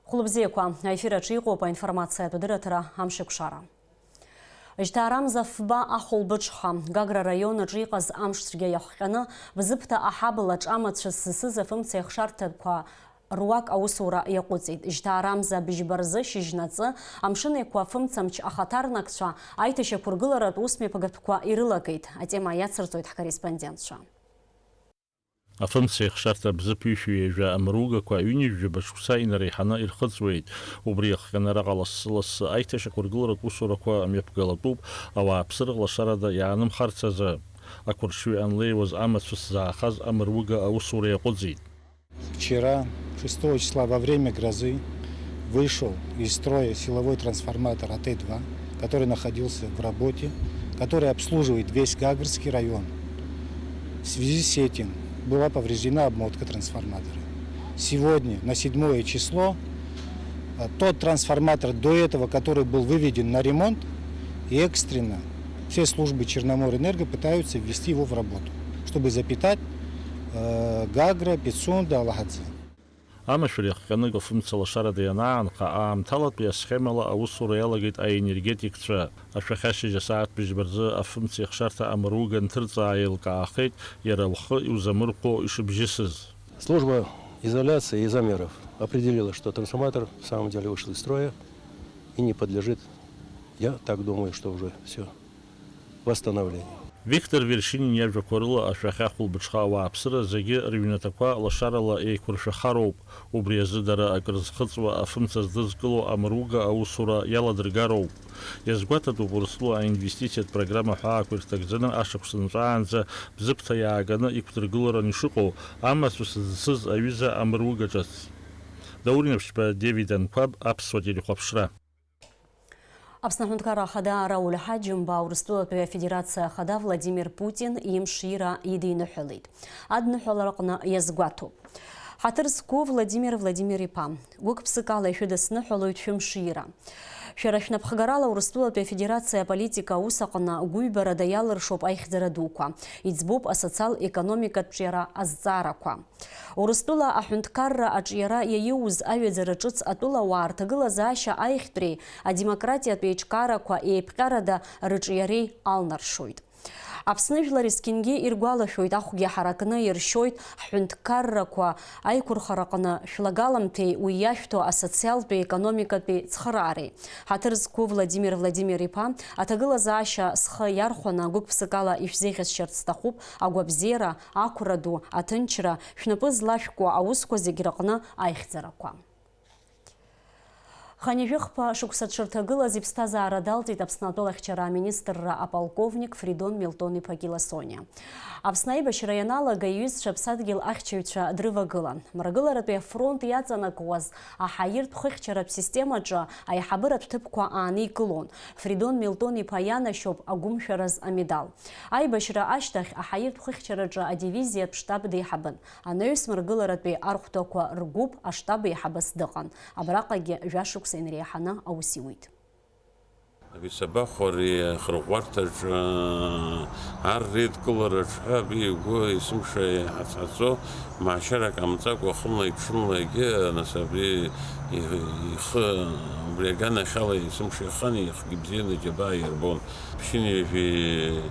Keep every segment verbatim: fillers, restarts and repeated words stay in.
Хәылбзиақәа, аефир аҿы иҟоуп аинформациатә адырраҭара Амшеикәшара. Жьҭаарамза фба ахәылбыҽха, Гагра араион аҿы иҟаз амшцәгьа иахҟьаны, Бзыԥҭа аҳаблаҿ амацәыс зысыз афымца ихшарҭақәа руак аусура иаҟәыҵит. Жьҭаарамза быжьба рзы шьыжьнаҵы, Амшын Еиқәа афымцамч ахаҭарнакцәа аиҭашьақәыргыларатә усмҩаԥгатәқәа ирылагеит. Атема иацырҵоит ҳкорреспондентцәа. Афымца ихшарҭа Бзыԥ ҩышәи ҩажәа амругақәа ҩынҩажәаба шықәса инареиҳаны ирхыҵуеит. Убри иахҟьаны араҟа лассы-лассы аиҭашьақәыргыларатә усурақәа мҩаԥгалатәуп, ауааԥсыра лашарада иаанымхарц азы. Ақәыршҩы анлеиуаз амацәыс заахаз амруга аусура иаҟәыҵит. Вчера, шестого числа, во время грозы вышел из строя силовой трансформатор А Т два, который находился в работе, который обслуживает весь Гагрский район. В связи с этим была повреждена обмотка трансформатора. Сегодня, на седьмое число, а, тот трансформатор до этого, который был выведен на ремонт, и экстренно все службы Черноморэнерго пытаются ввести его в работу, чтобы запитать, э, Гагра, Пицунда, Алахадзе. Амашәыр иахҟьаны афымца лашарада ианаанха, аамҭалатәи асхемала аусура иалагеит аенергетикцәа. Ашәахьа шьыжь асааҭ быжьба рзы афымца ихшарҭа амруга нҭырҵаа еилкаахеит, иара лхы иузамырхәо ишыбжьысыз. Служба изоляции и замеров определила, что трансформатор в самом деле вышел из строя и не подлежит, я так думаю, что уже всё, восстановлению. Виктор Вершинин иажәақәа рыла, ашәахьа хәылбыҽха ауааԥсыра зегьы рыҩнаҭақәа лашарала еиқәыршәахароуп. Убри азы дара акрызхыҵуа афымца здызкыло амруга аусура иаладыргароуп. Иазгәаҭатәуп Урыстәыла аинвестициатә программа ҳәаақәа ирҭагӡаны ашықәс нҵәаанӡа Бзыԥҭа иааганы иқәдыргыларан ишыҟоу, амацәыс зысыз аҩыза амруга ҿыц. Даур Инаԥшьба, Девид Анқәаб, Аԥсуа телехәаԥшра. Аԥсны Аҳәынҭқарра Ахада Рауль Ҳаџьымба Урыстәылатәи Афедерациа Ахада Владимир Путин имшира идиныҳәалеит. Адныҳәалараҟны иазгәаҭоуп. Ҳаҭыр зқәу Владимир Владимир-иԥа, гәык-ԥсыкала ишәыдысныҳәалоит шәымшира. Шәара шәнапхгарала Урыстәылатәи Афедерациа аполитика аус аҟны гәыҩбарада иалыршоуп аихьӡара дуқәа, иӡбоуп асоциал-економикатә ҿиара азҵаарақәа. Урыстәыла аҳәынҭқарра аҿиара иаиуз аҩаӡара ҿыц атәылауаа рҭагылазаашьа аиӷьтәреи адемократиатә еиҿкаарақәа еиԥҟьарада рыҿиареи алнаршоит. Аԥсны жәлар есқьынгьы иргәалашәоит, ахәгьы ҳаракны иршьоит ҳҳәынҭқаррақәа аиқәырхараҟны шәлагаламҭеи уи иашәҭо асоциалтәи економикатәи цхыраареи. Ҳаҭыр зқәу Владимир Владимир-иԥа аҭагылазаашьа схы иархәаны гәык-ԥсыкала ишәзеиӷьасшьарц сҭахуп агәабзиара, ақәра ду, аҭынчра, шәнапы злашәкуа аусқәа зегь рыҟны аихьӡарақәа. Хынҩажәи хԥа шықәса дшырҭагылаз иԥсҭазаара далҵит Аԥсны атәылахьчара аминистрра аполковник Фридон Милтон-иԥа Киласониа. Аԥсны аибашьра ианалага иҩызцәа аԥсадгьыл ахьчаҩцәа дрывагылан. Мрагыларатәи афронт иаҵанакуаз аҳаиртә хыхьчаратә системаҿы аиҳабыратә ҭыԥқәа ааникылон. Фридон Милтон-иԥа ианашьоуп агәымшәараз амедал. Аибашьра ашьҭахь аҳаиртә хыхьчараҿы адивизиатә штаб деиҳабын. Анаҩс мрагыларатәи архәҭақәа ргәыԥ аштаб еиҳабыс дыҟан. Абраҟагьы жәашықәса инареиҳаны аус иуит. Абри сабахәари ахырӷәӷәарҭаҿы, ар реидкылараҿ ҳәа абри игәы есымша иҳацҳаҵо, маашьарак ҟамҵакәа, хынлеи ҽынлеигьы, нас, абри ихы, убри аганахьала есымша ихын, ихгьы бзианы иџьабаа иарбон. Ԥшьынҩажәи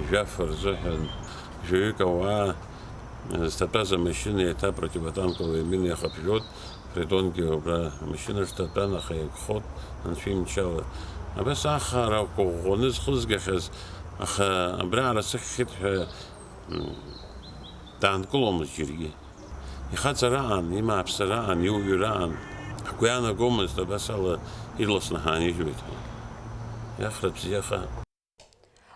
жәаф рзыҳәан жәаҩык ауаа зҭатәаз амашьына еиҭа противотанковая мина иахыԥжәоит. Фридонгьы убра амашьынаҿ дтәан, аха иагхоит, анцәа имчала. Абас ахара ӷәӷәаны зхызгахьаз, аха абраҟара сыхьхьеит ҳәа, м, даанкыломызт џьаргьы. Ихаҵараан, имааԥсараан, иуаҩраан. Ҳгәы иаанагомызт абас ала ирласны ҳаанижьуеит ҳәа. Иахра бзиаха.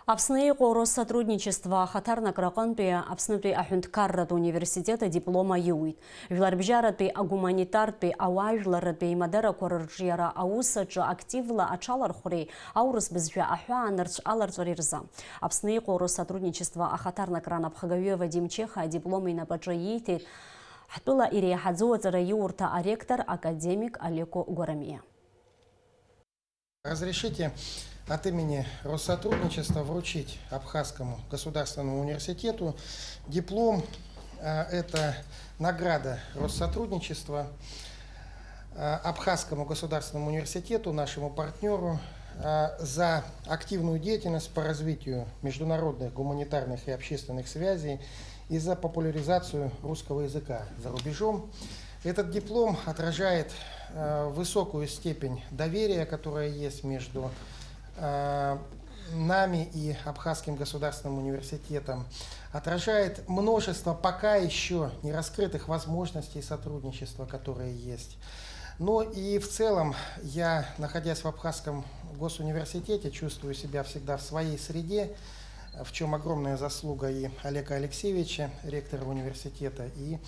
Аԥсны иҟоу Россотрудничество ахаҭарнакра аҟынтәи Аԥснытәи аҳәынҭқарратә университет адиплом аиуит. Жәларбжьаратәи, агуманитартәи, ауаажәларратәи аимадарақәа рырҿиара аус аҿы активла аҽалархәреи аурыс бызшәа аҳәаанырцә аларҵәареи рзы. Аԥсны иҟоу Россотрудничество ахаҭарнакра анапхгаҩы Вадим Чеха адиплом инапаҿы ииҭеит ҳтәыла иреиҳаӡоу аҵараиурҭа аректор академик Алеко Гәарамиа. Разрешите от имени Россотрудничества вручить Абхазскому государственному университету диплом. Э, это награда Россотрудничества. э, Абхазскому государственному университету, нашему партнеру, э, за активную деятельность по развитию международных гуманитарных и общественных связей и за популяризацию русского языка за рубежом. Этот диплом отражает, э, высокую степень доверия, которая есть между, э, нами и Абхазским государственным университетом, отражает множество пока еще не раскрытых возможностей сотрудничества, которые есть. Ну и в целом, я, находясь в Абхазском госуниверситете, чувствую себя всегда в своей среде, в чем огромная заслуга и Олега Алексеевича, ректора университета, и,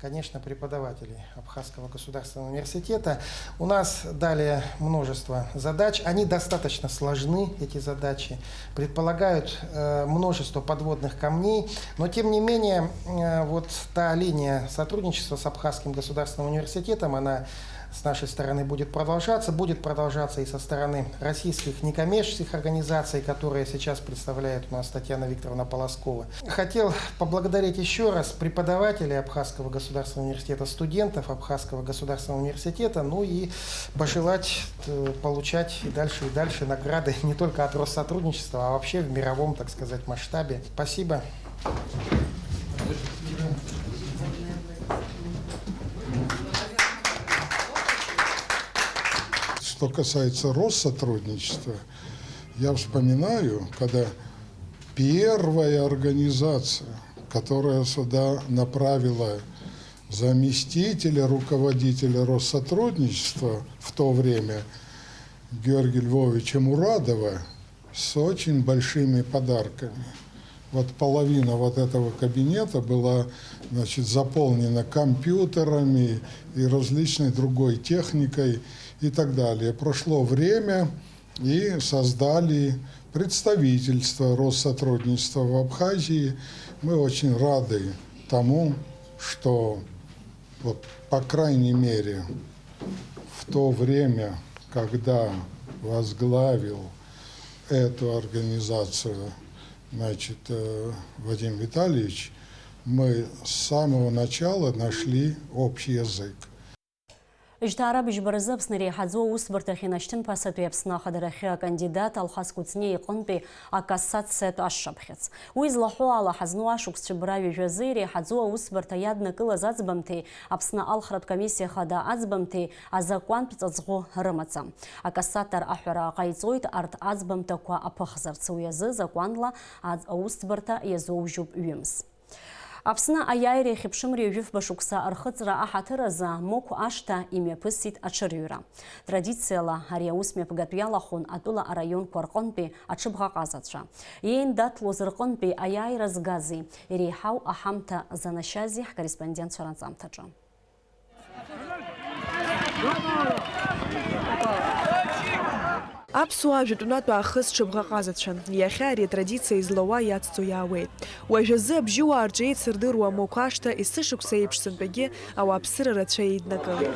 конечно, преподавателей Абхазского государственного университета. У нас далее множество задач. Они достаточно сложны, эти задачи, предполагают, э, множество подводных камней. Но, тем не менее, э, вот та линия сотрудничества с Абхазским государственным университетом, она с нашей стороны будет продолжаться, будет продолжаться и со стороны российских некоммерческих организаций, которые сейчас представляет у нас Татьяна Викторовна Полоскова. Хотел поблагодарить еще раз преподавателей Абхазского государственного университета, студентов Абхазского государственного университета, ну и пожелать, э, получать и дальше, и дальше награды не только от Россотрудничества, а вообще в мировом, так сказать, масштабе. Спасибо. Что касается Россотрудничества, я вспоминаю, когда первая организация, которая сюда направила заместителя руководителя Россотрудничества в то время Георгия Львовича Мурадова с очень большими подарками. Вот половина вот этого кабинета была, значит, заполнена компьютерами и различной другой техникой и так далее. Прошло время, и создали представительство Россотрудничества в Абхазии. Мы очень рады тому, что, вот, по крайней мере, в то время, когда возглавил эту организацию, значит, э, Вадим Витальевич, мы с самого начала нашли общий язык. Жьҭаара быжьба рзы Аԥсны иреиҳаӡоу аусбарҭахь инашьҭын ԥасатәи Аԥсны ахадарахьы акандидат Алхас Кәыҵниа иҟынтәи акассациатә ашшаԥхьыӡ. Уи злаҳәо ала, ҳазну ашықәс цәыббра ҩажәа азы иреиҳаӡоу аусбарҭа иаднакылаз аӡбамҭеи Аԥсны алхратә комиссиа хада аӡбамҭеи азакәантә ҵаҵӷәы рымаӡам. Акассатор аҳәара ҟаиҵоит арҭ аӡбамҭақәа аԥыхзарц, уи азы закәанла аӡ-, аусбарҭа иазоужьуп ҩымз. Аԥсны аиааира иахьыԥшымреи жәыфба шықәса рхыҵра аҳаҭыр азы Мықә ашҭа имҩаԥысит аҽырҩра. Традициала ари аус мҩаԥгатә иалахәын атәыла араионқәа рҟынтәи аҽыбӷаҟазацәа. Иеиндаҭлоз рҟынтәи аиааира згази, иреиҳау аҳамҭа занашьази ҳкорреспондентцәа ранҵамҭаҿы. Аԥсуаа жәытәнатә аахыс ҽыбӷаҟазацәан. Иахьа ари атрадициа излауа иацҵо иаауеит. Уажәазы абжьыуаа рҿы еицырдыруа Мықә ашҭа есышықәса еиԥш сынтәагьы ауааԥсыра рацәа еиднакылеит.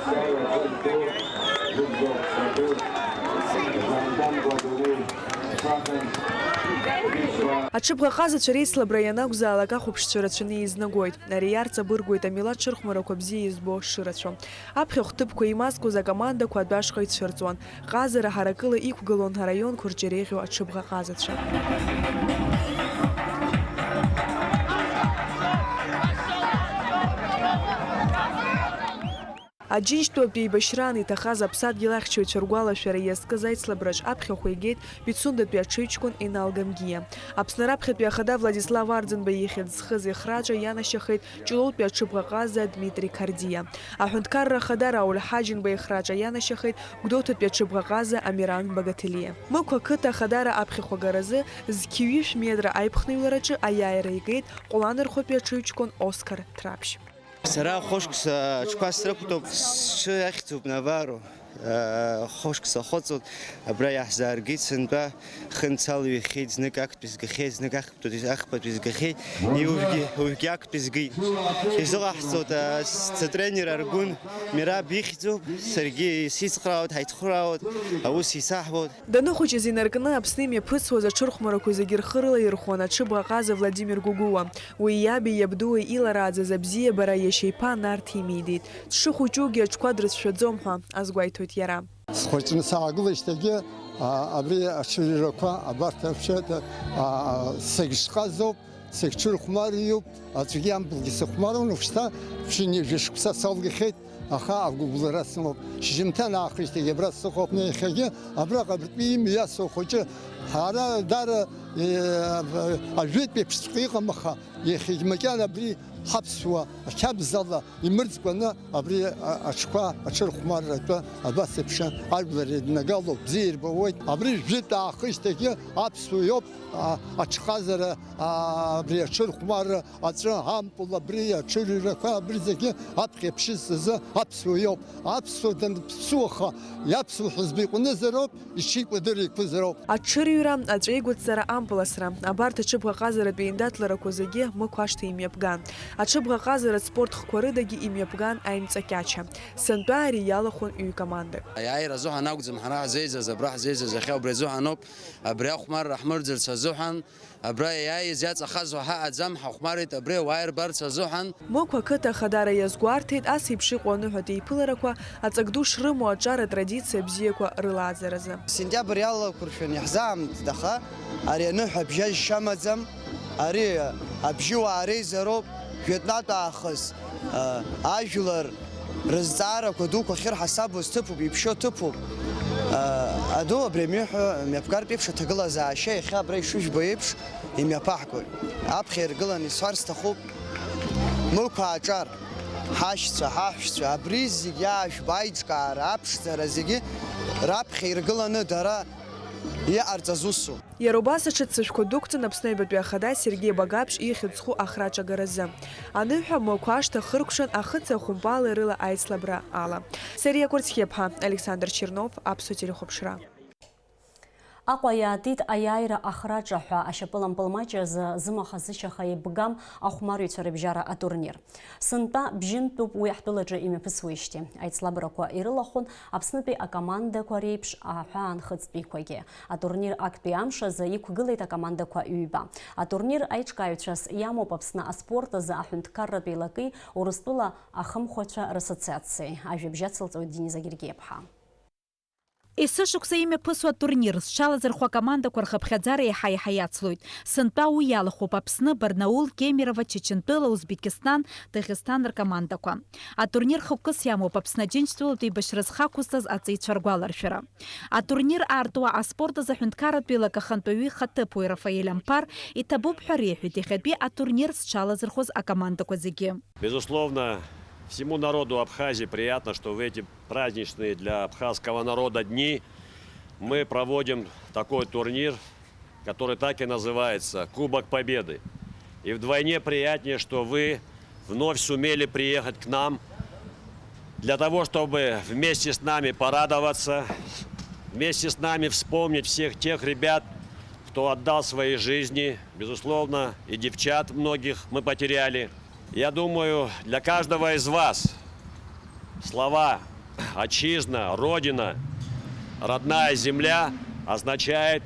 Аҽыбӷаҟазацәа реицлабра ианакәзаалак ахәаԥшцәа рацәаны еизнагоит. Ари иарҵабыргуеит амилаҭ шырхәмарақәа бзиа избо шырацәоу. Аԥхьахә ҭыԥқәа еимазкуаз акомандақәа атәашҟа ицәырҵуан. Ҟазара ҳаракыла иқәгылон араионқәа рҿы иреиӷьу аҽыбӷаҟазацәа. Аџьынџьтәылатә еибашьраан иҭахаз аԥсадгьыл ахьчаҩцәа ргәалашәара иазкыз аицлабраҿ аԥхьахә игеит Пицундатәи аҽыҩҷкәын Инал Гамгиа. Аԥсны раԥхьатәи ахада Владислав Арӡынба ихьӡ зхыз ихраҿа ианашьахеит Ҷлоутәи аҽыбӷаҟаза Дмитри Қардиа. Аҳәынҭқарра ахада Рауль Ҳаџьынба ихраҿа ианашьахеит Гәдоуҭатәи аҽыбӷаҟаза Амиран Багаҭелиа. Мықә ақыҭа ахадара аԥхьахә агаразы зқьи ҩышә метра аиԥхныҩлараҿы аиааира игеит Ҟәланырхәатәи аҽыҩҷкәын Осқар Ҭраԥшь. Сара хәышықәса аҽқәа срықәтәоуп, сҽы ахьӡуп Наваро. Хәышк сахыҵуеит, абра иаҳзааргеит сынтәа, хынцала ҩахьеит, знык актәи згахьеит, знык ахԥатәи, ахԥатәи згахьеит, уажәгьы, уажәгьы актәи згеит. Изыҟаҳҵоит, сытренер Аргәын Мераб ихьӡуп, саргьы сицхраауеит, ҳаицхраауеит, аус исаҳуеит. Даныхәыҷыз инаркны Аԥсны имҩаԥысуаз аҽырхәмарақәа зегьы рхы рылаирхәон аҽыбӷаҟаза Владимир Гәыгәуа. Уи иаби иабдуи иларааӡаз абзиабара иашьа иԥа Нарҭ имидеит. Дшыхәыҷугьы аҽқәа дрыцәшәаӡом ҳәа азгәеиҭоит иара. Схәыҷны саагылеижьҭеигьы, а, абри аҽырҩрақәа, абарҭ аԥшьа, а, сегьшҟазоуп, сегьҽырхәмариуп, аӡәгьы ампылгьы сыхәмаруан, уажәшьҭа ԥшьынҩажәа шықәса салгахьеит, аха агәыбылра сымоуп. Шьыжьымҭан аахижьҭеигьы абра сыҟоуп, иахьагьы абраҟа абыртәы имҩасуа хәыҷы, ҳара дара, э, ажәытә еиԥшҵәҟьа иҟам, аха иахьагь макьана абри ҳаԥсуа ақьабзала имырӡкәаны абри а-, аҽқәа аҽырхәмарратәы абас еиԥш ажәлар еиднагалоуп, бзиа ирбауеит. Абри жәытә аахижьҭеигьы аԥсуа иоуп, а, аҽҟазара, а, абри аҽырхәмарра, аҵәы ампыл, абри аҽырҩрақәа, абри зегьы аԥхьа иаԥшыз азы аԥсуа иоуп. Аԥсуа данԥсуаха, иаԥсуа ҳәызба иҟәнызароуп, иҽикәадыр еиқәызароуп. Аҽырҩра, аҵәеигәыдҵара, ампыласра, абарҭ аҽыбӷаҟазаратә еиндаҭларақәа зегьы Мықә ашҭа имҩаԥган. Аҽыбӷаҟазаратә спорт хқәа рыдагьы имҩаԥган аимҵакьача. Сынтәа ари иалахәын ҩ-командак. Аиааира азыҳәан акәӡам ҳара ҳзеизаз, абра ҳзеизаз иахьа убри азыҳәаноуп, абри ахәмарра ҳмырӡырц азыҳәан, абра иааиз иаҵахаз уаҳа аӡам, ҳахәмарит абри ауаа ирбарц азыҳәан. Мықә ақыҭа ахадара иазгәарҭеит ас еиԥш иҟоу аныҳәатә еиԥыларақәа аҵак ду шрымоу аҿар атрадициа бзиақәа рылааӡаразы. Сентиабр иалақәыршәаны иаҳзаамҭеит, аха ари аныҳәа бжьажьшьа амаӡам, ари абжьыуаа реизароуп, жәытәнатә аахыс, а, ажәлар рызҵаарақәа дуқәа ахьырҳасабуаз ҭыԥуп, иԥшьоу ҭыԥуп. А, аду абри амҩа ҳәа мҩаԥгартә еиԥш аҭагылазаашьа иахьа абра ишыжәбо еиԥш имҩаԥаҳгоит. Аԥхьа иргыланы исҳәар сҭахуп, Мықә аҿар, ҳашьцәа, ҳаҳәшьцәа, абри зегь аажәба аиҿкаара, аԥшӡара зегьы раԥхьа иргыланы дара иҟарҵаз усуп. Иара убас аҽыццышәқәа дәықәҵан Аԥсны Аҩбатәи Ахада Сергеи Багаԥшь ихьӡ зху ахра аҿагаразы. Аныҳәа Мықә ашҭа хыркәшан ахыци ахәымпали рыла аицлабра ала. Сариа Кәарцхиаԥҳа, Александр Чернов, Аԥсуа телехәаԥшра. Аҟәа иаатит аиааира ахраҿа ҳәа ашьапылампыл маҷ азы зымаха-зышьаха еибгам ахәмарҩцәа рыбжьара атурнир. Сынтәа бжьынтәуп уи ҳтәылаҿы имҩаԥысуеижьҭеи. Аицлабрақәа ирылахәын Аԥснытәи акомандақәа реиԥш аҳәаанхыҵтәиқәагьы. Атурнир актәи амш азы иқәгылеит акомандақәа ҩба. Атурнир аиҿкааҩцәас иамоуп Аԥсны аспорт азы аҳәынҭқарратә еилакеи Урыстәыла ахымхәацәа рассоциациеи. Ажәабжь ацылҵоит Дениза Гергиаԥҳа. Есышықәса имҩаԥысуа атурнир зҽалазырхәо акомандақәа рхыԥхьаӡара еиҳа-еиҳа иацлоит. Сынтәа уи иалахәуп Аԥсны, Барнаул, Кемерово, Чачынтәыла, Узбекистан, Даӷьсҭан ркомандақәа. Атурнир хықәкыс иамоуп Аԥсны Аџьынџьтәылатә еибашьра зхы ақәызҵаз аҵаҩцәа ргәаларшәара. Атурнир аартуа аспорт азы аҳәынҭқарратә еилак ахантәаҩы ихаҭыԥуаҩ Рафаель Амԥар иҭабуп ҳәа реиҳәеит иахьатәи атурнир зҽалазырхәыз акомандақәа зегьы. Безусловно, всему народу Абхазии приятно, что в эти праздничные для абхазского народа дни мы проводим такой турнир, который так и называется — Кубок Победы. И вдвойне приятнее, что вы вновь сумели приехать к нам для того, чтобы вместе с нами порадоваться, вместе с нами вспомнить всех тех ребят, кто отдал свои жизни, безусловно, и девчат многих мы потеряли. Я думаю, для каждого из вас слова «отчизна», «родина», «родная земля» означает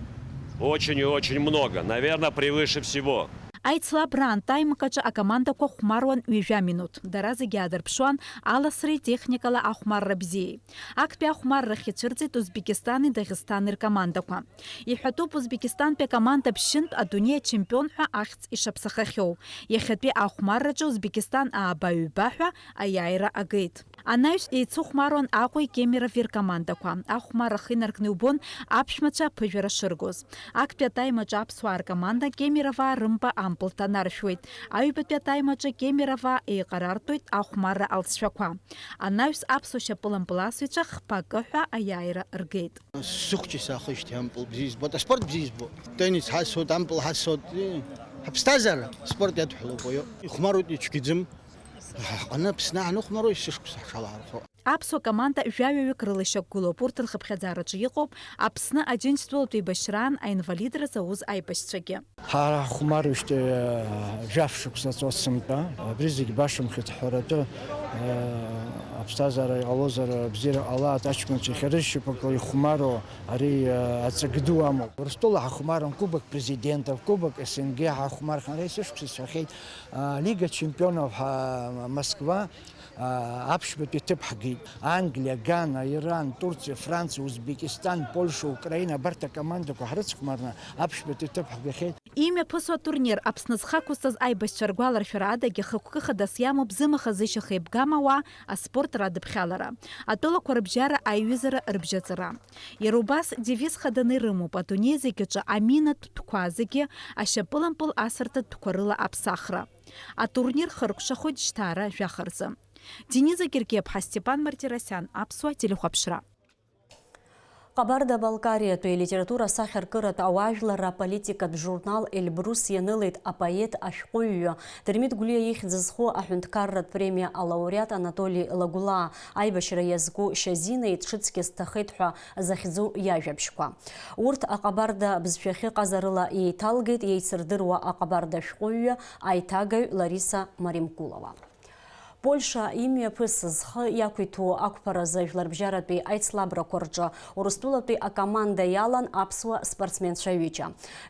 очень и очень много, наверное, превыше всего. Аицлабраан таймак аҿы акомандақәа хәмаруан ҩажәа минуҭ. Дара зегьы аадырԥшуан аласреи техникала ахәмарра бзиеи. Актәи ахәмаррахь ицәырҵит Узбекистани Даӷьсҭани ркомандақәа. Иҳәатәуп, Узбекистантәи акоманда ԥшьынтә адунеи ачемпион ҳәа ахьӡ ишаԥсахахьоу. Иахьатәи ахәмарраҿы Узбекистан ааба-ҩба ҳәа аиааира агеит. Анаҩс еицыхәмаруан Аҟәеи Кемерови ркомандақәа. Ахәмарра ахы инаркны иубон аԥшәмацәа аԥыжәара шыргоз. Актәи атаймаҿы аԥсуаа ркоманда Кемероваа рымба ампыл ҭанаршәуеит. Аҩбатәи атаймаҿы Кемероваа еиҟарартәуеит ахәмарра алҵшәақәа. Анаҩс аԥсуа шьапылампыласыҩцәа хԥа акы ҳәа аиааира ргеит. Сыхәҷы саахижьҭеи ампыл бзиа избоит, аспорт бзиа избоит. Теннис ҳасуеит, ампыл ҳасуеит. Ҳаԥсҭазаара спорт иадҳәалоуп уаҩы. Ихәмаруеит, ицәгьаӡым. Ҳаҟны Аԥсны ҳаныхәмаруа есышықәса ҳшалаархәо. Аԥсуа команда жәаҩаҩык рыла ишьақәгылоуп, урҭ рхыԥхьаӡараҿы иҟоуп Аԥсны Аџьынџьтәылатә еибашьраан аинвалидраз ауз аибашьцәагьы. Ҳара ҳхәмаруижьҭеи, э, жәаф шықәса ҵуа сынтәа, абри зегь башамхеит ҳҳәаратәы, э, аԥсҭазаара иҟалозар, абзиара ҟалааит, аҷкәынцәа иахьа рышьапык ихәмаруа ари, э, аҵак ду амоуп. Урыстәыла ҳахәмарран, Кубок Президентов, Кубок СНГ ҳахәмархьан, ара есышықәса исҳәахьеит, э, Лига чемпионов ҳа Москва, а, аԥшьбатәи аҭыԥ ҳгеит. Англиа, Гана, Иран, Турциа, Франциа, Узбекистан, Польша, Украина, абарҭ акомандақәа ҳрыцхәмарны аԥшьбатәи аҭыԥ ҳгахьеит. Имҩаԥысуа атурнир Аԥсны зхы ақәызҵаз аибашьцәа ргәаларшәара адагьы хықәкы хадас иамоуп зымаха-зышьаха еибгам ауаа аспорт радыԥхьалара, атәылақәа рыбжьара аиҩызара рыбжьаҵара. Иара убас девиз хаданы ирымоуп адунеи зегь аҿы аминатә тәқәа зегьы ашьапылампыл асырҭатә тәқәа рыла аԥсахра. Атурнир хыркәшахоит жьҭаара жәаха рзы. Дениза Гергиаԥҳа, Степан Мартиросиан, Аԥсуа телехәаԥшра. Ҟабарда-Балкариатәи алитература асахьаркыратә ауаажәларра аполитикатә журнал Эльбрус ианылеит апоет ашәҟәыҩҩы Дырмит Гәлиа ихьӡ зху аҳәынҭқарратә премиа алауреат Анатоли Лагәлаа. Аибашьра иазку Шьазина иҽыцқьаз сҭахеит ҳәа захьӡу иажәабжьқәа. Урҭ аҟабарда бызшәахьы ҟазарыла еиҭалгеит еицырдыруа аҟабарда ашәҟәыҩҩы аиҭагаҩ Лариса Маримкулова. Польша имҩаԥысыз зхы иақәиҭу ақәԥаразы жәларбжьаратәи аицлабрақәа рҿы Урыстәылатәи акоманда иалан аԥсуа спортсменцәа ҩыџьа.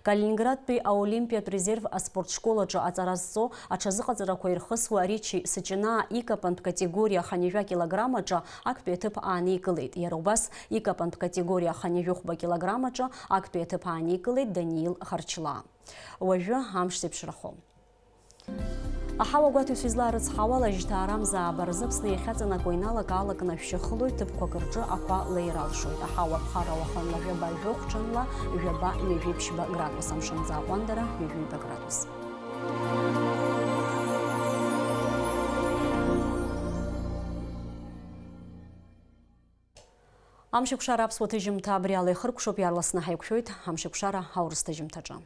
Калининградтәи аолимпиатә резерв аспортшкол аҿы аҵара зҵо аҽазыҟаҵарақәа ирхысуа Ричи Сыҷынаа икапантә категориа хынҩажәа килограмм аҿы актәи аҭыԥ ааникылеит. Иара убас икапантә категориа хынҩажәи хәба килограмм аҿы актәи аҭыԥ ааникылеит Даниил Харчлаа. Уажәы амш зеиԥшрахо. Аҳауа гәаҭаҩцәа излаарыцҳауала, жьҭаарамза ааба рзы Аԥсны иахьаҵанакуа иналак-аалакны ашәшьы хылоит, ҭыԥқәак рҿы ақәа леира алшоит. Аҳауа аԥхара уахынла жәаба жәохә ҽынла, жәаба ҩажәи ԥшьба градус амшынӡы аҟәандара ҩажәи ҩба градус. Амшьыкәшара аԥсуа ҭыжьымҭа абри ала ихыркәшоуп, иаарласны ҳаиқәшәоит Амшьыкәшара аурыс ҭыжьымҭаҿы.